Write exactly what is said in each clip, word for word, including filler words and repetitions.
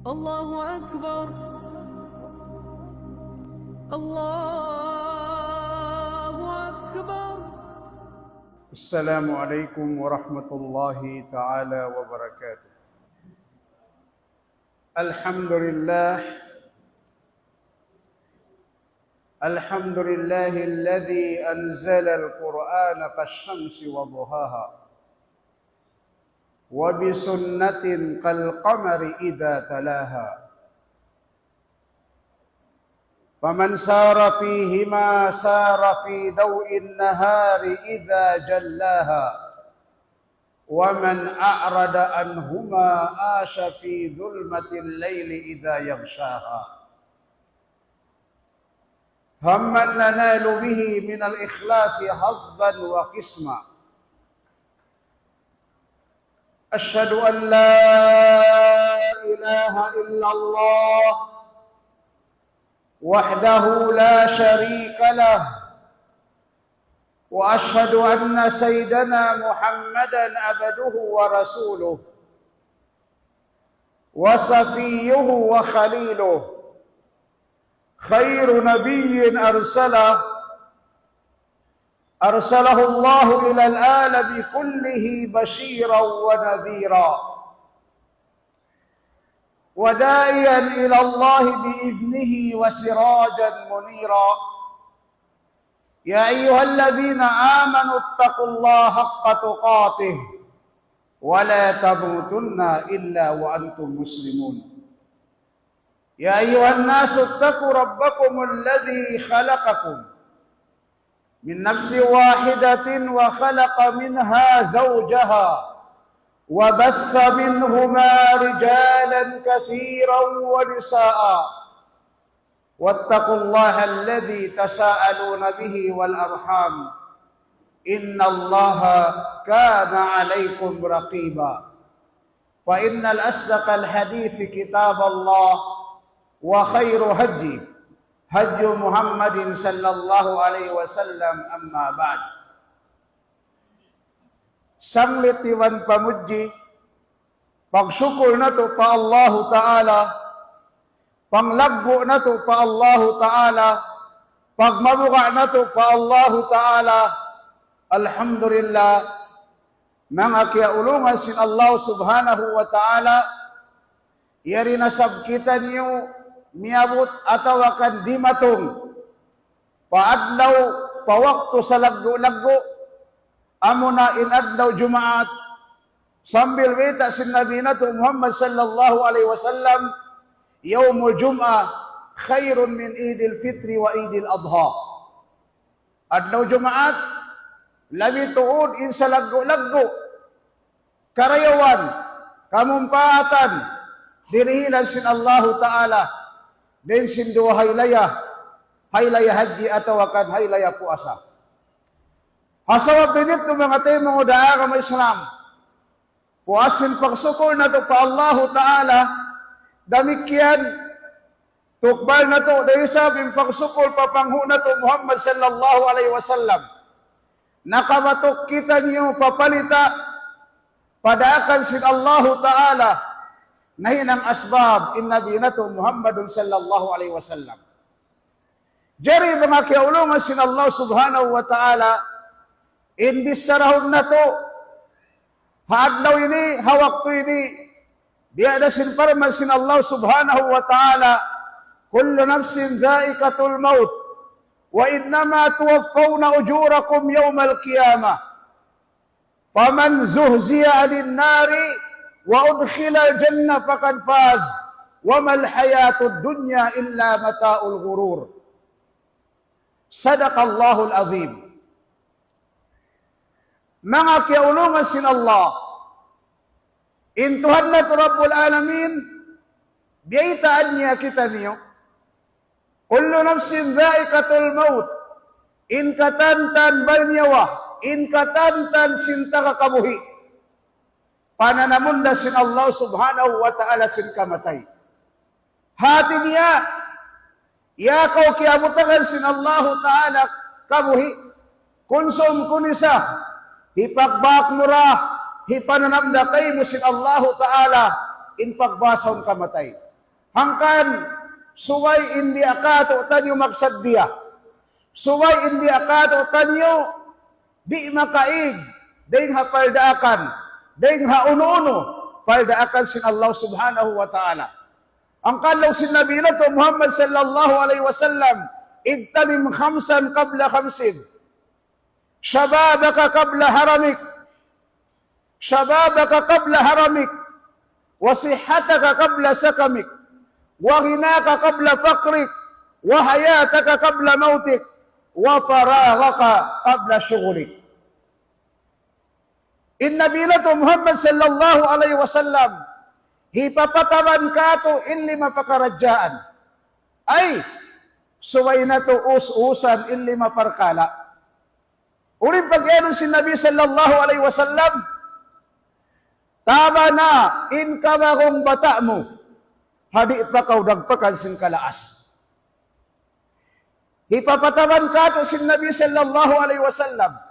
الله أكبر. الله أكبر. السلام عليكم ورحمة الله تعالى وبركاته. الحمد لله. الحمد لله الذي أنزل القرآن كالشمس وضحاها، وبسنة كالقمر إذا تلاها، فمن سار فيهما سار في ضوء النهار إذا جلاها، ومن أعرض عنهما عاش في ظلمة الليل إذا يغشاها. هم من ننال به من الإخلاص حظا وقسما. أشهد أن لا إله إلا الله وحده لا شريك له، وأشهد أن سيدنا محمدا عبده ورسوله وصفيه وخليله، خير نبي أرسله، أرسله الله إلى العالم كله بشيرا ونذيرا، وداعيا إلى الله بإذنه وسراجا منيرا. يا أيها الذين آمنوا اتقوا الله حق تقاته ولا تموتن إلا وأنتم مسلمون. يا أيها الناس اتقوا ربكم الذي خلقكم من نفس واحدة وخلق منها زوجها وبث منهما رجالا كثيرا ونساء، واتقوا الله الذي تساءلون به والأرحام، إن الله كان عليكم رقيبا. فإن أصدق الحديث كتاب الله، وخير الهدي هدي محمد صلى الله عليه وسلم، أما بعد. Sanglit iban pamudji, pagsukul natu' pa Allahu Ta'ala, panglaggu' natu' pa Allahu Ta'ala, pagmabuga' natu' pa Allahu Ta'ala. Alhamdulillah, manga kiyaulungan sin Allah Subhanahu wa Ta'ala, yari na isab kitaniyu miyabut atawa kan dimatung pa adlaw, pa waktu salaggu'-laggu', amuna in adlaw Jumaat, sambil bayta' sin Nabi natu' Muhammad sallallahu alayhi wasallam, يوم الجمعة خير من عيد الفطر وعيد الأضحى. Adlaw Jumaat, labi tuud in salaggu'-laggu' karayawan, kamumpaatan, dirihilan sin Allahu Ta'ala, dayn sin duwa haylaya, haylaya hajji atawa kan haylaya puasa. Ha sabab ini, manga taymanghud ha agama Islam, puas sin pagsukul natu' pa Allahu Ta'ala, damikkiyan tukbal natu' da isab in pagsukul pa panghu' natu' Muhammad sallallahu alayhi wasallam. Nakabatuk kitaniyu papalita' pa daakan sin Allahu Ta'ala, nahinang asbab in Nabi natu' Muhammadun sallallahu alayhi wasallam. Jari manga kiyaulungan sin Allah Subhanahu wa Ta'ala, in bissarahun natu' ha adlaw ini, ha waktu ini, biya' da sin parman sin Allah Subhanahu wa Ta'ala, كل نفس ذائقة الموت وإنما توفون أجوركم يوم القيامة فمن زحزح عن النار وأدخل الجنة فقد فاز وما الحياة الدنيا إلا متاع الغرور. صدق الله العظيم. Manga kiyaulungan sin Allah, in Tuhan natu' Rabbul Alamin, biyaytaan niya kitaniyu, كل نفس ذائقة الموت. In katan-katan bal nyawa, in katan-katan sin taga kabuhi', pananamun da sin Allah Subhanahu wa Ta'ala sin kamatay. Hati niya, ya kaw kiyabutagan sin Allahu Ta'ala kabuhi', kunsum kunisa, hipagbak mu ra, hipananam da kaymu sin Allahu Ta'ala in pagbahasahun kamatay. Hangkan, subay in biya' katu' taniyu magsaddiya. Subay in biya' katu' taniyu, di' makaig, dayn ha paldaakan, dayn ha unu-unu, paldaakan sin Allah subhanahu wa ta'ala. Hangkan laung sin Nabi natu' Muhammad sallallahu alayhi wasallam, اغتنم خمسا قبل خمس، شبابك قبل هرمك، شبابك قبل هرمك، وصحتك قبل سقمك، وغناك قبل فقرك، وحياتك قبل موتك، وفراغك قبل شغلك. In Nabi natu' Muhammad sallallahu alayhi wasallam, hipapataban katu' in lima pakaradjaan. Ay, subay natu' us-usan in lima parkala'. Unu in pag-iyanun sin Nabi sallallahu alayhi wasallam, taba na in kabagung bata' mu, ha di' pa kaw dagpakan sin kalaas. Hipapataban katu' sin Nabi sallallahu alayhi wasallam,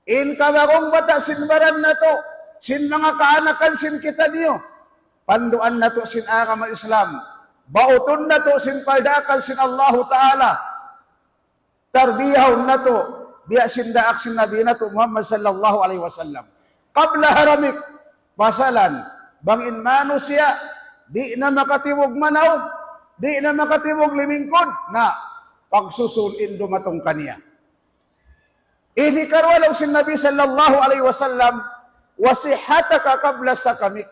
in kabagung bata' sin baran natu', sin manga kaanakan sin kitaniyu, panduan natu' sin agama Islam, bautun natu' sin paldaakan sin Allahu Ta'ala, tarbiyahun natu', biya' sin daak sin Nabi natu' Muhammad sallallahu alayhi wasallam. قبل هرمك, pasalan, bang in manusiya', di' na makatibug manaw, di' na makatibug limingkud, na, pagsusun in dumatung kaniya. Ini karuwa laung sin Nabi sallallahu alayhi wasallam, وصحتك قبل سقمك.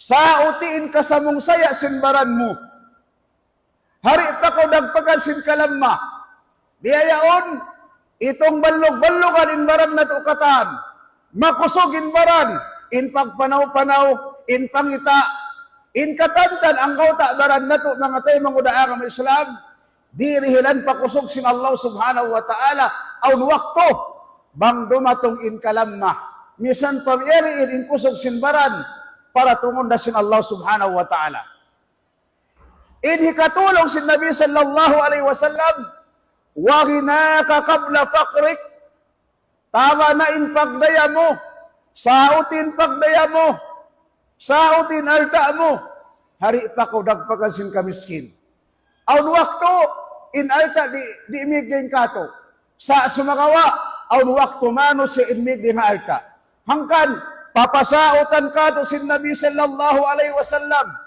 Sauti in kasamungsaya sin baran mu. Ha di' pa kaw dagpakan sin kalamma. Biya' yaun, itung ballug-ballugan in baran natu' katan. Makusug in baran, in pagpanaw-panaw, in pangita', in katantan anggawta' baran natu' manga taymanghud ha agama Islam, dirihilan pakusug sin Allah subhanahu wa ta'ala, awn waktu, bang dumatung in kalamma. Misan pa biya' diin in kusug sin baran, paratungun da sin Allah subhanahu wa ta'ala. In hikatū laung sin Nabi sallallahu alayhi wasallam, وغناك قبل فقرك. Taba na in pagdaya mu, sauti in pagdaya mu, sauti in alta' mu, ha di' pa kaw dagpakan sin kamiskin. Awn waktu, in alta' di', di' mīg dayn kātu'. Sa' sumagawa', awn waktu manusiya' in mīg dayn ha alta'. Hangkan, papasautan kātu' sin Nabi sallallahu alayhi wasallam.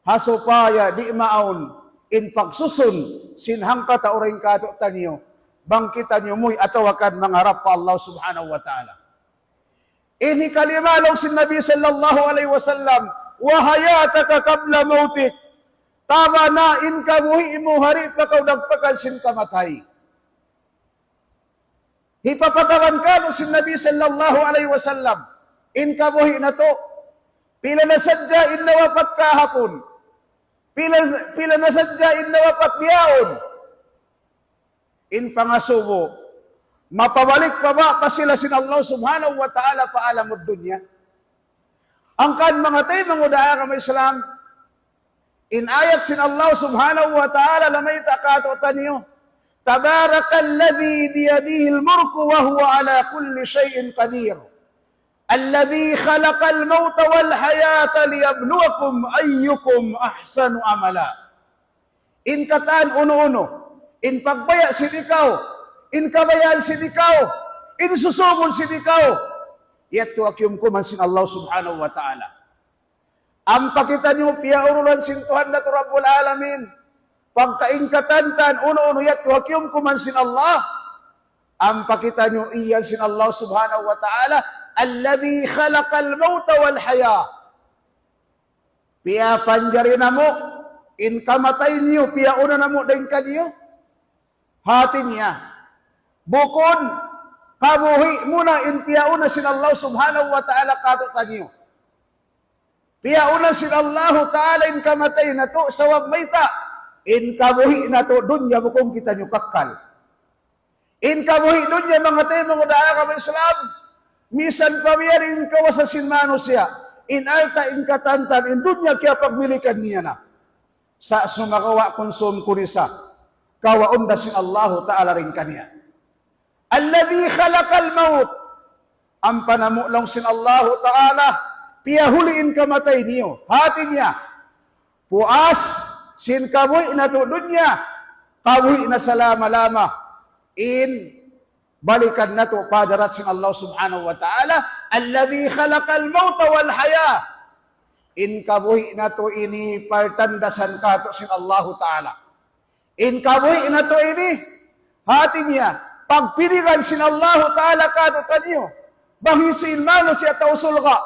Ha supaya di' maawn in pagsusun sin hangkatau dayn kātu'niyu, bang kitaniyu muwi' atawa kan mangarap pa Allah subhanahu wa ta'ala. Ini kalima laung sin Nabi sallallahu alayhi wasallam, وحياتك قبل موتك. Taba na in kabuhi' mu ha di' pa kaw dagpakan sin kamatay. Hipapataban kātu' sin Nabi sallallahu alayhi wasallam in kabuhi' natu'. Pila na sadja in nawapat kahapun. Pila, pila na sadja in nawapat bihaun. In pangasubu, mapabalik pa ba pa sila sin Allah subhanahu wa ta'ala pa alamud dunya. Hangkan manga taymanghud ha agama Islam, in ayat sin Allah subhanahu wa ta'ala namayta' kātu'niyu, تبارك الذي بيده الملك وهو على كل شيء قدير. الذي خلق الموت والحياة ليبلوكم أيكم أحسن عملا. In katan unu-unu, in pagbaya' sin ikaw, in kabayaan sin ikaw, in susūngun sin ikaw, yadtu ha kiyumkuman sin Allah subhanahu wa ta'ala. Ampa kitaniyu piyaurulan sin Tuhan natu' Rabbul Alamin. Pagka in katan unu-unu yadtu ha kiyumkuman sin Allah. Ampa kitaniyu iyan sin Allah subhanahu wa ta'ala. الذي خلق الموت والحياة. Piyapanjari namu', in kamatay niyu, piyauna namu' dayn kaniyu. Hati niya, bukun kabuhi' muna in piyauna sin Allah subhanahu wa ta'ala kātu'niyu. Piyauna sin Allahu ta'ala in kamatay natu', sabab mayta', in kabuhi' natu' dunya bukun kitaniyu kakkal. In kabuhi' dunya manga taymanghud ha agama Islam, misan pa biya' diin in kawasa sin manusiya', in alta', in katan, in dunya kiyapagmilikan niya na. Sa' sumagawa' kunsum kunisa, kawaun da sin Allahu ta'ala dayn kaniya. الذي خلق الموت. Ampa namu' laung sin Allahu ta'ala, piyahuli in kamatay niyu. Hati niya, puas sin kabuhi' natu' dunya, kabuhi' na salama-lama. In balikan natu' pa hadarat sin Allah Subhanahu wa Ta'ala, الذي خلق الموت والحياة. In kabuhi' natu' ini partandasan katu' sin Allahu Ta'ala. In kabuhi' natu' ini, hati niya, pagpirigan sin Allahu Ta'ala katu' taniyu. Bang hisiyu in manusiya' tau surga',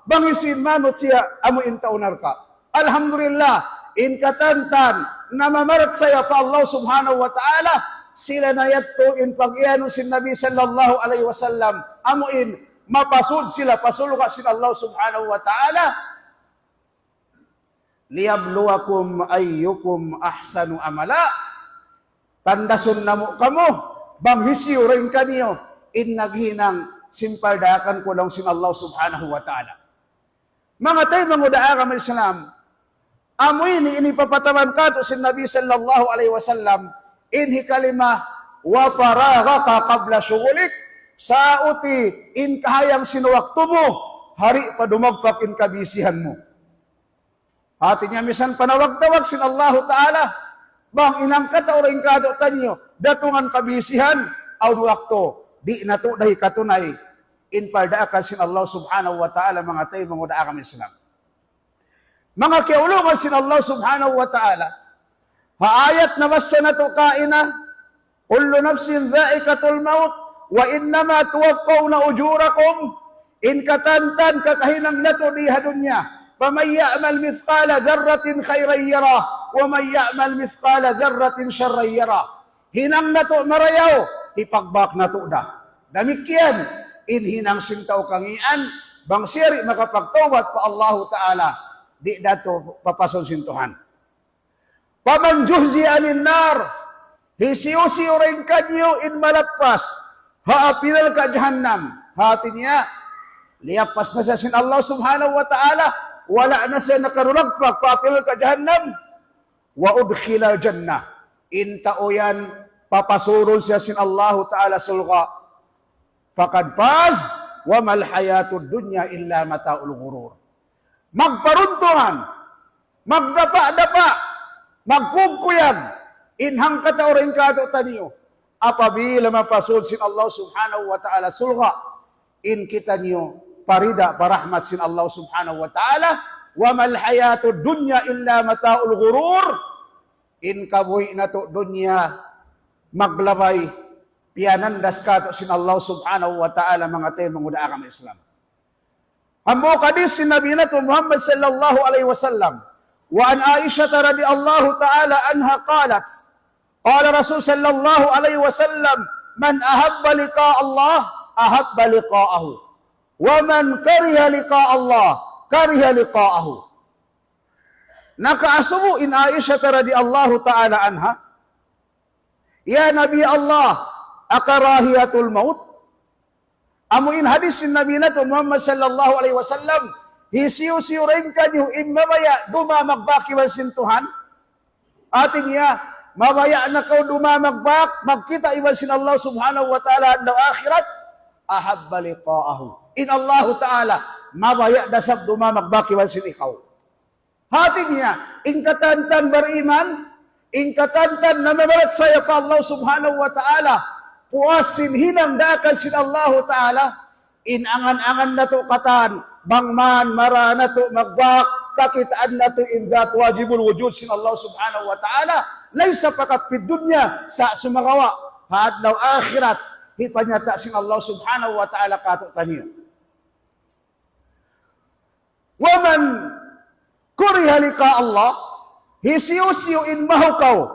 bang hisiyu in manusiya' amu in tau narka'. Alhamdulillah, in katantan, namamarachaya pa Allah Subhanahu wa Ta'ala, sila na yadtu in pag-iyanun sin Nabi sallallahu alayhi wasallam, amu in mapasud sila pa surga' sin Allah Subhanahu wa Ta'ala, ليبلوكم أيكم أحسن عملا. Tandasun namu' kamu, bang hisiyu dayn kaniyu in naghinang sin pardaakan ku laung sin Allah Subhanahu wa Ta'ala. Manga taymanghud ha agama Islam, amu ini in hipapataman katu' sin Nabi sallallahu alayhi wasallam, in hikalima, وفراغك قبل شغلك, sauti in kahayang sin waktu mu, di' pa dumagpak in kabisihan mu. Hati niya misan panawag-tawag sin Allahu Ta'ala, bang in hangkatau dayn katu' taniyu, datungan kabisihan, awn waktu, di' natu' da hikatunay, in pardaakan sin Allah Subhanahu wa Ta'ala, manga taymanghud ha agama Islam. Manga kiyaulungan sin Allah Subhanahu wa Ta'ala, ha ayat nabassa natu' kaina, كل نفس ذائقة الموت وإنما توفون أجوركم. In katantan kakahinang natu' di ha dunya. فمن يعمل مثقال ذرة خيرا يره ومن يعمل مثقال ذرة شرا يره. Hinang natu' marayaw, hipagbak natu' da. Damikkiyan, in hinang sin tau kangīan, bang siya di' makapagtawbat pa Allahu Ta'ala, di' da tuud papasun sin Tuhan. فمن زحزح عن النار, hisiyu-siyu dayn kaniyu in malappas ha api narka' jahannam. Hati niya, liyappas na siya sin Allah Subhanahu wa Ta'ala, wala' na siya nakarulagpak pa api narka' jahannam. وأدخل الجنة, in tau yan papasurun siya sin Allahu Ta'ala surga'. فقد فاز وما الحياة الدنيا إلا متاع الغرور. Magparuntungan, magdapa'-dapa', magkugkuyag, in hangkatau dayn katu' taniyu. Apabila mapasud sin Allah Subhanahu wa Ta'ala surga', in kitaniyu parida pa rahmat sin Allah Subhanahu wa Ta'ala, وما الحياة الدنيا إلا متاع الغرور. In kabuhi' natu' dunya maglabay, piyanandas katu' sin Allah Subhanahu wa Ta'ala, manga taymanghud ha agama Islam. Hambuuk hadith sin Nabi natu' Muhammad sallallahu alayhi wasallam. وعن عائشة رضي الله تعالى عنها قالت، قال رسول صلى الله عليه وسلم: من أحب لقاء الله أحب لقاءه، ومن كره لقاء الله كره لقاءه. Nakaasubu in Aisha radiyallahu ta'ala anha, "Ya Nabi Allah, أكراهية الموت؟" Amu in hadith sin Nabi natu' Muhammad sallallahu alayhi wasallam, hisiyu-siyu dayn kaniyu in mabaya' dumagbak iban sin Tuhan? Hati niya, mabaya' na kaw dumagbak, magkita' iban sin Allah subhanahu wa ta'ala adlaw akhirat, أحب لقاءه. In Allahu ta'ala, mabaya' da isab dumagbak iban sin ikaw. Hati niya, in katantan bariman, in katantan namamarachaya pa Allah subhanahu wa ta'ala, puas sin hinang daakan sin Allahu ta'ala, in angan-angan natu' katan, bang man mara natu' magbak, kakitaan natu' in dhat wajibul wujud sin Allah subhanahu wa ta'ala, laysa faqat fid dunya, sa' sumagawa', ha adlaw akhirat, hipanyata' sin Allah subhanahu wa ta'ala katu'taniyu. ومن كره لقاء الله, hisiyu-siyu in mahukaw,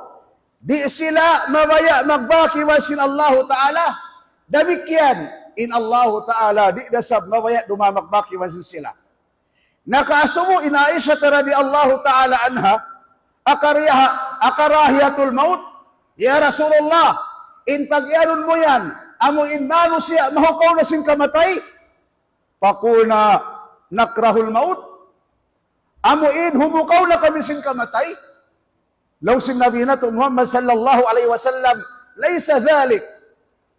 di' sila mabaya' magbak iban sin Allahu ta'ala, damikkiyan in Allahu ta'ala, di' da isab mabaya' dumagbak iban sin sila. Nakaasubu in Aisha radiyallahu ta'ala anha, "أكراهية، أكراهية الموت؟ Ya Rasulullah, in pag-iyanun mu yan, amu in manusiya' mahukaw na sin kamatay?" فقلنا: نكره الموت. Amu in humukaw na kami sin kamatay? Laung sin Nabi natu' Muhammad sallallahu alayhi wasallam, ليس ذلك.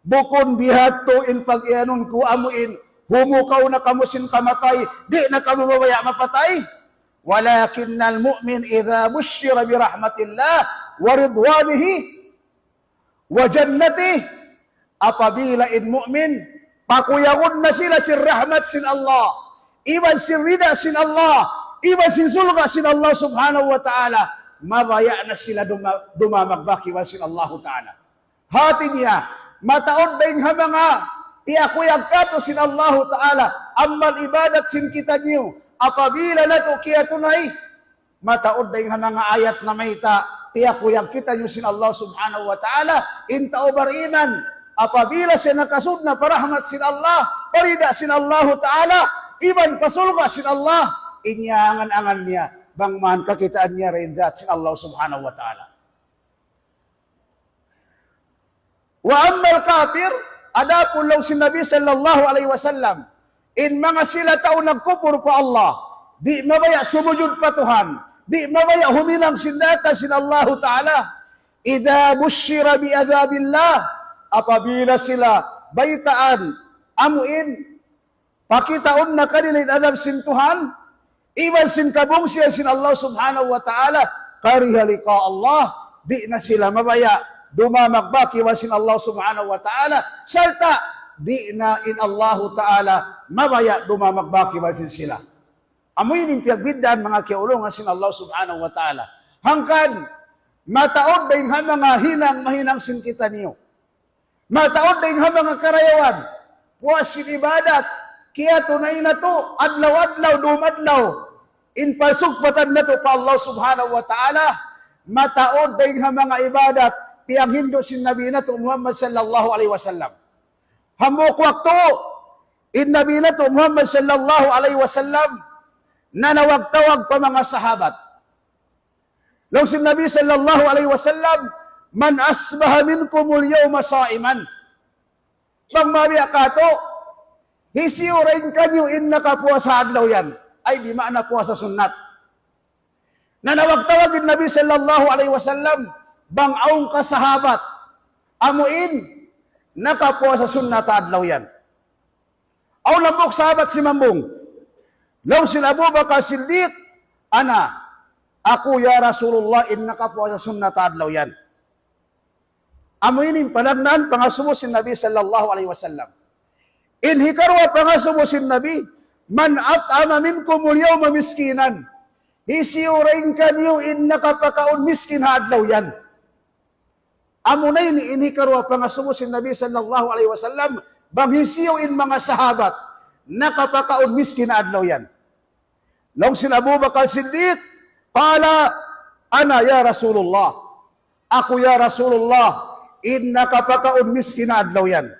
Bukun biya' hādtu in pag-iyanun ku amu in Humukaw na kamu sin kamatay, di' na kamu mabaya' mapatay. ولكن المؤمن إذا بشر برحمة الله ورضوانه وجنته, apabila in mu'min, pakuyagun na sila sin rahmat sin Allah, iban sin rida sin Allah, iban sin surga' sin Allah subhanahu wa ta'ala, mabaya' na sila duma-, dumamagbak iban sin Allahu ta'ala. Hati niya, mataud dayn ha manga piyakuyag katu' sin Allahu ta'ala, amal ibadat sin kitaniyu, apabila natu' kiyatunay, mataud dayn ha manga ayat namayta', piyakuyag kitaniyu sin Allah subhanahu wa ta'ala, in tau bariman, apabila siya nakasud na pa rahmat sin Allah, pa rida sin Allahu ta'ala, iban pa surga' sin Allah, in iyangan-angan niya, bang man kakitaan niya dayn ha dat sin Allah subhanahu wa ta'ala. وأما الكافر, adapun laung sin Nabi sallallahu alayhi wasallam, in manga sila tau nagkupur pa Allah, di' mabaya' sumujud pa Tuhan, di' mabaya' huminang sin daakan sin Allahu ta'ala, إذا بشر بعذاب الله, apabila sila baytaan, amu in pakitaun na kanila in adab sin Tuhan, iban sin kabungsihan sin Allah subhanahu wa ta'ala, كره لقاء الله, di' na sila mabaya' dumamagbak iban sin Allah subhanahu wa ta'ala, sarta' di' na in Allahu ta'ala mabaya' dumamagbak iban sin sila. Amu ini in piyagbiddaan manga kiyaulungan sin Allah subhanahu wa ta'ala. Hangkan, mataud dayn ha manga hinang mahinang sin kitaniyu. Mataud dayn ha manga karayawan, puas sin ibadat, kiyatunay natu', adlaw-adlaw, dum adlaw, in pasugpatan natu' pa Allah subhanahu wa ta'ala, mataud dayn ha manga ibadat, piyanghindu' sin Nabi natu' Muhammad sallallahu alayhi wasallam. Hambuuk waktu, in Nabi natu' Muhammad sallallahu alayhi wasallam, nanawag-tawag pa manga sahabat. Laung sin Nabi sallallahu alayhi wasallam, من أصبح منكم اليوم صائما. Bang mabiya' katu', hisiyu dayn kaniyu in nakapuasa adlaw yan. Ay, di' maana puasa sunnat. Nanawag-tawag in Nabi sallallahu alayhi wasallam, bang awn ka sahabat, amu in, nakapuasa sunnat adlaw yan. Awn hambuuk sahabat simambung. Laung sin Abu Bakar Siddiq, أنا, aku ya Rasulullah, in nakapuasa sunnat adlaw yan. Amu ini in panagnaan pangasubu sin Nabi sallallahu alayhi wasallam. In hikaruwa pangasubu sin Nabi, من أطعم منكم اليوم مسكينا. Hisiyu dayn kaniyu in nakapakaun miskin ha adlaw yan. Amu na ini in hikaruwa pangasubu sin Nabi sallallahu alayhi wasallam, bang hisiyu in manga sahabat nakapakaun miskin ha adlaw yan. Laung sin Abu Bakar Siddiq, قال أنا يا رسول الله. Aku ya Rasulullah, in nakapakaun miskin ha adlaw yan.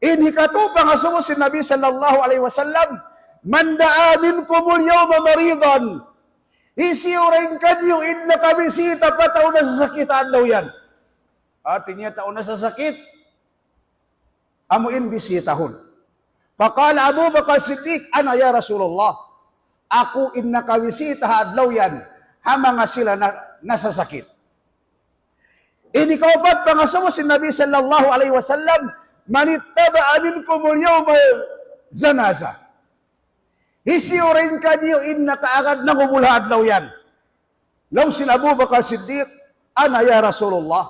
In hikatu pangasubu sin Nabi sallallahu alayhi wasallam, من دعا منكم اليوم مريضا. Hisiyu dayn kaniyu in nakabisita pa tau nasasakit ha adlaw yan. Hati niya tau nasasakit, amu in bisitahun. فقال أبو بكر الصديق أنا يا رسول الله. Aku in nakabisita ha adlaw yan, ha manga sila na, nasasakit. In hikaupat pangasubu sin Nabi sallallahu alayhi wasallam, من اتبع منكم اليوم جنازة. Hisiyu dayn kaniyu in nakaagad nangubul ha adlaw yan. Laung sin Abu Bakar Siddiq, أنا يا رسول الله.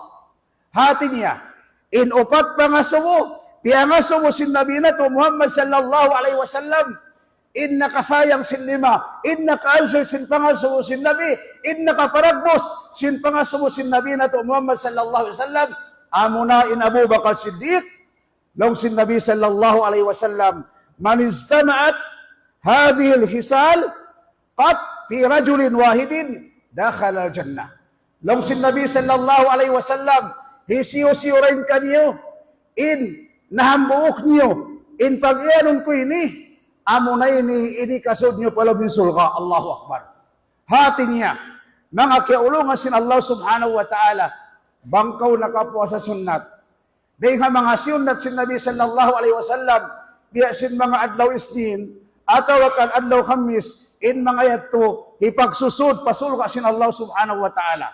Hati niya, in upat pangasubu, piyangasubu sin Nabi natu' Muhammad sallallahu alayhi wasallam, in nakasayang sin lima, in nakaansul sin pangasubu sin Nabi, in nakaparagbus sin pangasubu sin Nabi natu' Muhammad sallallahu alayhi wasallam, amuna in Abu Bakar Siddiq, laung sin Nabi sallallahu alayhi wasallam, من اجتمعت هذه الخصال قط في رجل واحد دخل الجنة. Laung sin Nabi sallallahu alayhi wasallam, hisiyu-siyu dayn kaniyu, in nahambuuk niyu, in pag-iyanun ku ini, amuna ini, ini kasud niyu pa lawm sin surga'. Allahu Akbar. Hati niya, manga kiyaulungan sin Allah subhanahu wa ta'ala, bang kaw nakapuasa sunnat, dayn ha manga siyunnat sin Nabi sallallahu alayhi wasallam, biya' sin manga adlaw Isnin, atawa kan adlaw Khamis, in manga yadtu, hipagsusud pa surga' sin Allah subhanahu wa ta'ala.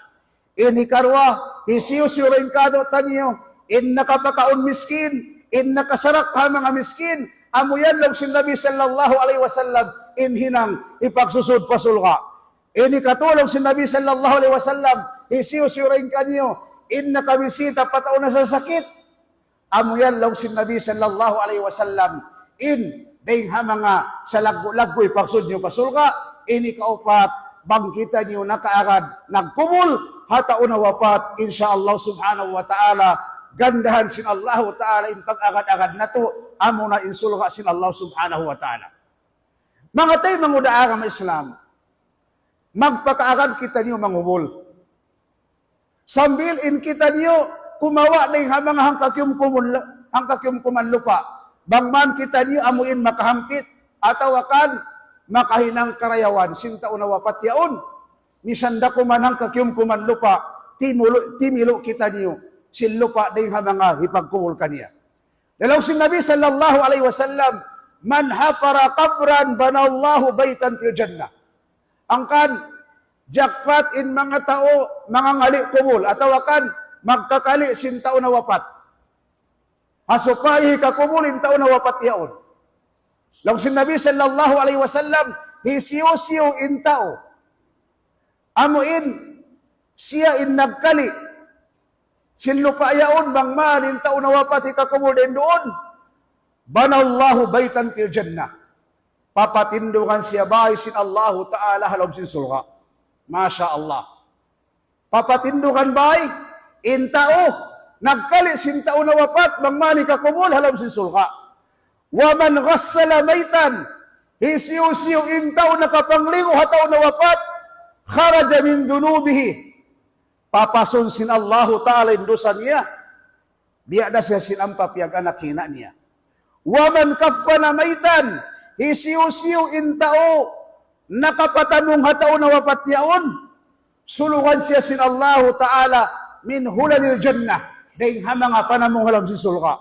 In hikaruwa, hisiyu-siyu dayn kātu'niyu, in nakapakaun miskin, in nakasarak ha manga miskin, Amu yan laung sin Nabi sallallahu alayhi wasallam in hinang hipagsusud pa surga'. Ini katulung sin Nabi sallallahu alayhi wasallam, hisiyu-siyu dayn kaniyu in nakabisita pa tau nasasakit. Amu yan laung sin Nabi sallallahu alayhi wasallam, in dayn ha manga salaggu'-laggu' hipagsusud niyu pa surga'. Ini kaupat, bang kitaniyu nakaagad nagkubul ha tau nawapat, insya Allah subhanahu wa ta'ala, gandahan sin Allahu ta'ala in pag-agad-agad natu', amuna in surga' sin Allah subhanahu wa ta'ala. Manga taymanghud ha agama Islam, magpakaagad kitaniyu mangubul. Sambil in kitaniyu kumawa' dayn ha manga hangkakiyumkuman, hangkakiyumkuman lupa'. Bang man kitaniyu amu in makahampit, atawa kan makahinang karayawan sin tau nawapat yaun. Misan da kuman hangkakiyumkuman lupa', timulu-, timilu' kitaniyu sin lupa' dayn ha manga hipagkubul kaniya. Laung sin Nabi sallallahu alayhi wasallam, من حفر قبرا بنى الله بيتا في الجنة. Hangkan, jackpot in manga tau mangangali' kubul, atawa kan magkakali' sin tau nawapat. Ha supaya hikakubul in tau nawapat yaun. Laung sin Nabi sallallahu alayhi wasallam, hisiyu-siyu in tau amu in siya in nagkali' sin lupa' yaun, bang man in tau nawapat hikakubul dayn duun, بنى الله بيتا في الجنة. Papatindugan siya bāy sin Allahu ta'ala ha lawm sin surga'. Masha Allah. Papatindugan bāy in tau nagkali' sin tau nawapat, bang man hikakubul ha lawm sin surga'. ومن غسل ميتا, hisiyu-siyu in tau nakapangligu' ha tau nawapat, خرج من ذنوبه, papasun sin Allahu ta'ala in dusa niya, biya' da siya sin ampa piyag-anak hinang niya. ومن كفن ميتا, hisiyu-siyu in tau nakapatamung ha tau nawapat yaun, sulugan siya sin Allahu ta'ala من حلل الجنة, dayn ha manga panamung ha lawm sin surga'.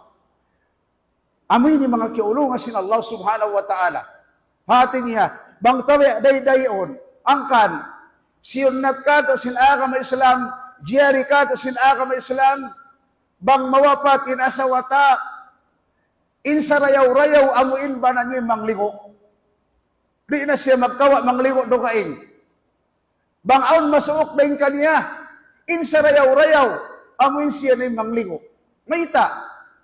Amu ini manga kiyaulungan sin Allah subhanahu wa ta'ala. Hati niya, bang tawi' daydayaun, hangkan, siyunnat katu' sin agama Islam, jari katu' sin agama Islam, bang mawapat in asawa ta, in sarayaw-rayaw amu in bana niya mangligu'. Di' na siya magkawa' mangligu' dugaing. Bang awn masuuk dayn kaniya, in sarayaw-rayaw, amu in siya na in mangligu'. Mayta',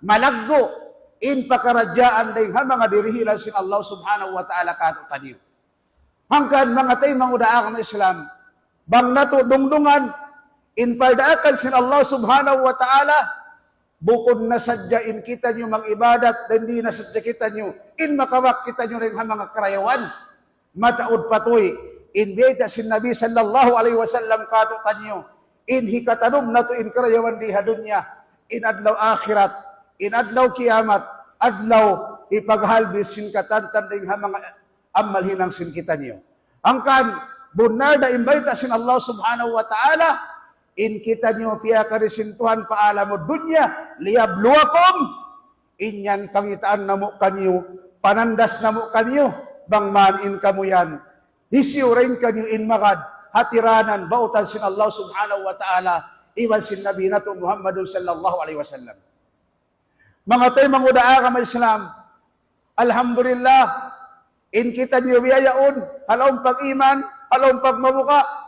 malaggu' in pakaradjaan dayn ha manga dirihilan sin Allah subhanahu wa ta'ala katu'taniyu. Hangkan manga taymanghud ha agama Islam, bang natu' dungdungan in pardaakan sin Allah subhanahu wa ta'ala, bukun na sadja in kitaniyu mag-ibadat, dayn di na sadja kitaniyu, in makabak kitaniyu dayn ha manga karayawan. Mataud pa tuud in biyayta' sin Nabi sallallahu alayhi wasallam katu'taniyu, in hikatanum natu' in karayawan di ha dunya, in adlaw akhirat, in adlaw kiyamat, adlaw hipaghalbi' sin katantan dayn ha manga amal hinang sin kitaniyu. Hangkan, bunnal da in bayta' sin Allah subhanahu wa ta'ala, in kitaniyu piyakari sin Tuhan pa alamud dunya, ليبلوكم, in yan pangitaan namu' kaniyu, panandas namu' kaniyu, bang man in kamu yan, hisiyu dayn kaniyu in magad ha tiranan bautan sin Allah subhanahu wa ta'ala, iban sin Nabi natu' Muhammadun sallallahu alayhi wasallam. Manga taymanghud ha agama Islam, alhamdulillah, in kitaniyu biya' yaun, ha lawm pag-iman, ha lawm pagmabuga',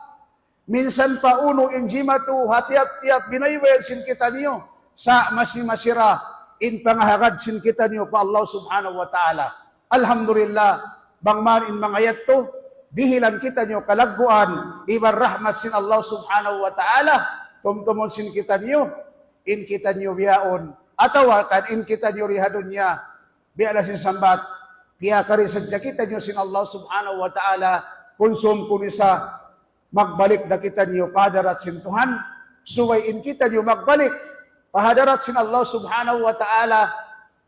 minsan pa unu in jimatu ha tiyap-tiyap binaybayan sin kitaniyu, sa' masi-masi ra in pangahagad sin kitaniyu pa Allah subhanahu wa ta'ala. Alhamdulillah, bang man in manga yadtu, dihilan kitaniyu kalagguan, iban rahmat sin Allah subhanahu wa ta'ala, tumtumun sin kitaniyu, in kitaniyu bihaun, atawa kan in kitaniyu di ha dunya, biya' da sin sambat, piyakari sadja kitaniyu sin Allah subhanahu wa ta'ala, kunsum kunisa, magbalik da kitaniyu pa hadarat sin Tuhan, subay in kitaniyu magbalik pa hadarat sin Allah subhanahu wa ta'ala,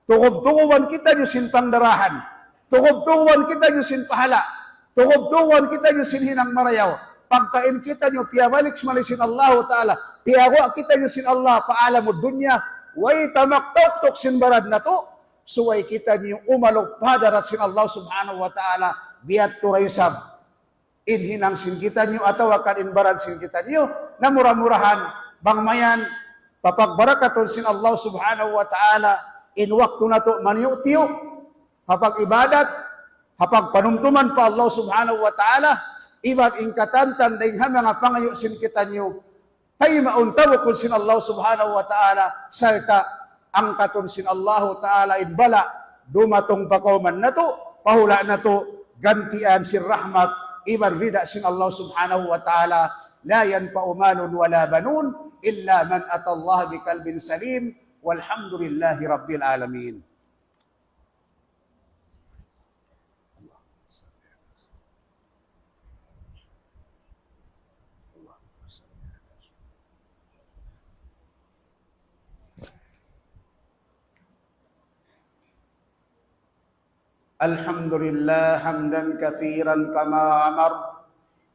tugub-tuguban kitaniyu sin pangdarahan, tugub-tuguban kitaniyu sin pahala', tugub-tuguban kitaniyu sin hinang marayaw. Pagka in kitaniyu piyabalik mari sin Allahu ta'ala, piyaguwa' kitaniyu sin Allah pa alamud dunya, way tamak tuktuk sin baran natu', subay kitaniyu umalup pa hadarat sin Allah subhanahu wa ta'ala, biya' tu da isab in hinang sin kitaniyu atawa kan in baran sin kitaniyu, na mura-murahan, bang mayan, papagbarakatun sin Allah subhanahu wa ta'ala in waktu natu' maniyu'-tiyu', ha pag-ibadat, ha pagpanumtuman pa Allah Subhanahu wa Ta'ala, iban in katantan dayn ha manga pangayu' sin kitaniyu, taymaun tabukun sin Allah Subhanahu wa Ta'ala, sarta' angkatun sin Allah Ta'ala in bala' dumatung pa kawman natu', pa hula' natu', gantian sin rahmat iban rida sin Allah Subhanahu wa Ta'ala. لا ينفع مال ولا بنون إلا من أتى الله بقلب سليم. والحمد لله رب العالمين. الحمد لله حمدا كثيرا كما أمر،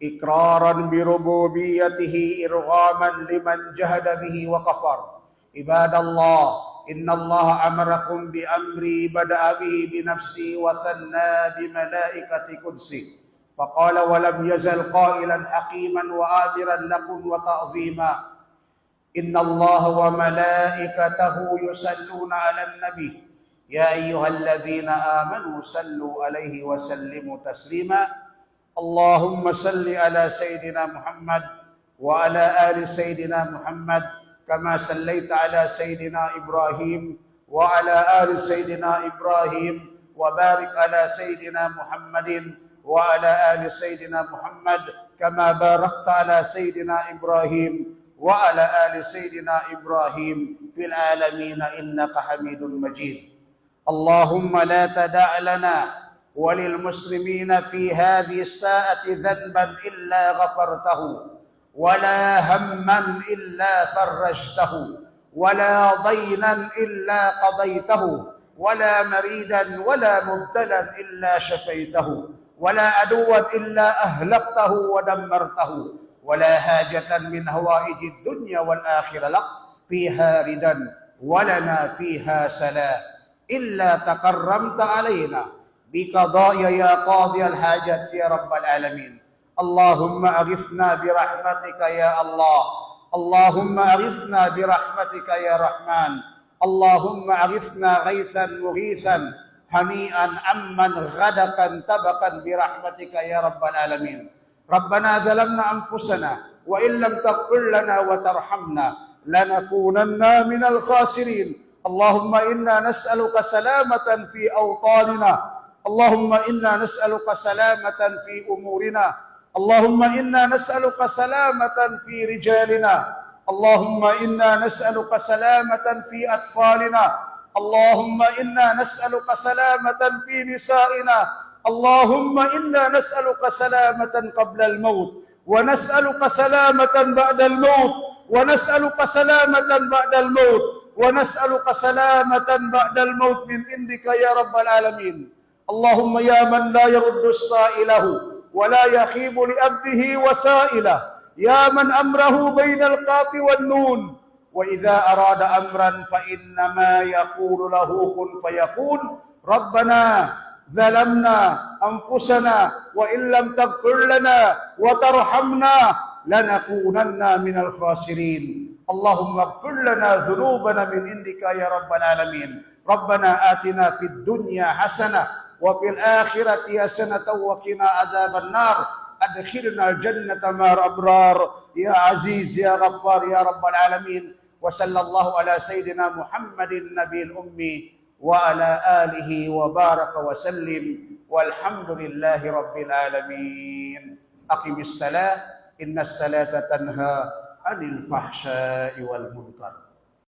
إقرارا بربوبيته إرغاما لمن جحد به وكفر. عباد الله، إن الله أمركم بأمر بدأ به بنفسه وثنى بملائكة قدسه، فقال: ولم يزل قائلا حكيما وآمرا لكم وتعظيما. إن الله وملائكته يصلون على النبي، يا أيها الذين آمنوا صلوا عليه وسلموا تسليما. اللهم صل على سيدنا محمد وعلى آل سيدنا محمد، كما صليت على سيدنا إبراهيم وعلى آل سيدنا إبراهيم، وبارك على سيدنا محمد وعلى آل سيدنا محمد، كما باركت على سيدنا إبراهيم وعلى آل سيدنا إبراهيم في العالمين إنك حميد مجيد. اللهم لا تدع لنا وللمسلمين في هذه الساعة ذنبا إلا غفرته، ولا هما إلا فرجته، ولا دينا إلا قضيته، ولا مريضا ولا مبتلا إلا شفيته، ولا عدوا إلا أهلكته ودمرته، ولا حاجة من حوائج الدنيا والآخرة لك فيها رضا ولنا فيها صلاح إلا تكرمت علينا بقضائها يا قاضي الحاجات يا رب العالمين. اللهم أغثنا برحمتك يا الله. اللهم أغثنا برحمتك يا رحمن. اللهم أغثنا غيثا مغيثا هنيئا عمن غدقا طبقا برحمتك يا رب العالمين. ربنا ظلمنا أنفسنا وإن لم تغفر لنا وترحمنا لنكونن من الخاسرين. اللهم إنا نسألك سلامة في أوطاننا. اللهم إنا نسألك سلامة في أمورنا. اللهم إنا نسألك سلامة في رجالنا. اللهم إنا نسألك سلامة في أطفالنا. اللهم إنا نسألك سلامة في نسائنا. اللهم إنا نسألك سلامة قبل الموت، ونسألك سلامة بعد الموت، ونسألك سلامة بعد الموت، ونسألك سلامة بعد الموت من عندك يا رب العالمين. اللهم يا من لا يرد سائله ولا يخيب لعبده وسائله، يا من أمره بين القاف والنون، وإذا أراد أمرا فإنما يقول له كن فيكون. ربنا ظلمنا أنفسنا وإن لم تغفر لنا وترحمنا لنكونن من الخاسرين. اللهم اغفر لنا ذنوبنا من عندك يا رب العالمين. ربنا آتنا في الدنيا حسنة وفي الآخرة حسنة وقنا عذاب النار. أدخلنا الجنة مع الأبرار يا عزيز يا غفار يا رب العالمين. وصلى الله على سيدنا محمد النبي الأمي وعلى آله وبارك وسلم، والحمد لله رب العالمين. أقم الصلاة إن الصلاة تنهى عن الفحشاء والمنكر.